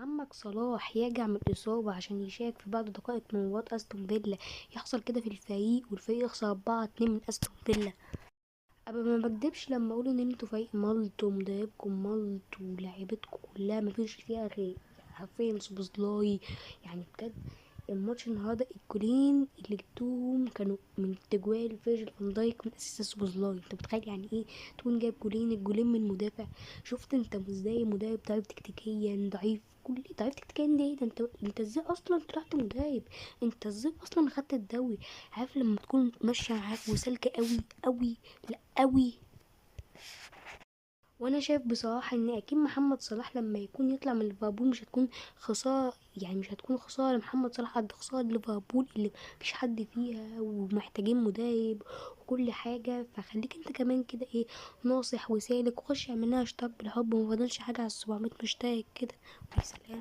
عمك صلاح يرجع من الإصابة عشان يشارك في بعض دقائق من مباراة أستون فيلا، يحصل كده في الفريق والفريق يخسر 4-2 من أستون فيلا. أبقى ما بكدبش لما أقول إن انتوا فريق ملط ومدربكم ملط ولاعيبتكم كلها مفيش فيها غير حرفيا سوبوزلاي. يعني بجد الماتش النهارده الجولين اللي جبتوهم كانوا من تجوال فيرجيل فان دايك من assist سوبوزلاي. انت متخيل يعني ايه تكون جايب جولين، الجولين من مدافع؟ شفت انت ازاي مدرب ضعيف تكتيكيا، ضعيف كل ضعيف تكتيكيا ده ايه ده؟ انت ازاي اصلا طلعت مدرب؟ انت ازاي اصلا خدت الدوري؟ عارف لما تكون ماشية معاك وسالكه قوي قوي، لا قوي. وانا شايف بصراحة ان اكيد محمد صلاح لما يكون يطلع من ليفربول مش هتكون خسارة، يعني مش هتكون خسارة لمحمد صلاح قد خسارة ليفربول اللي مفيش حد فيها ومحتاجين مدرب وكل حاجة. فخليك انت كمان كده ايه، ناصح وسالك، وخش اعمل لها اشتراك بالحب، وما فاضلش حاجة على 700 مشترك كده. ويا سلام.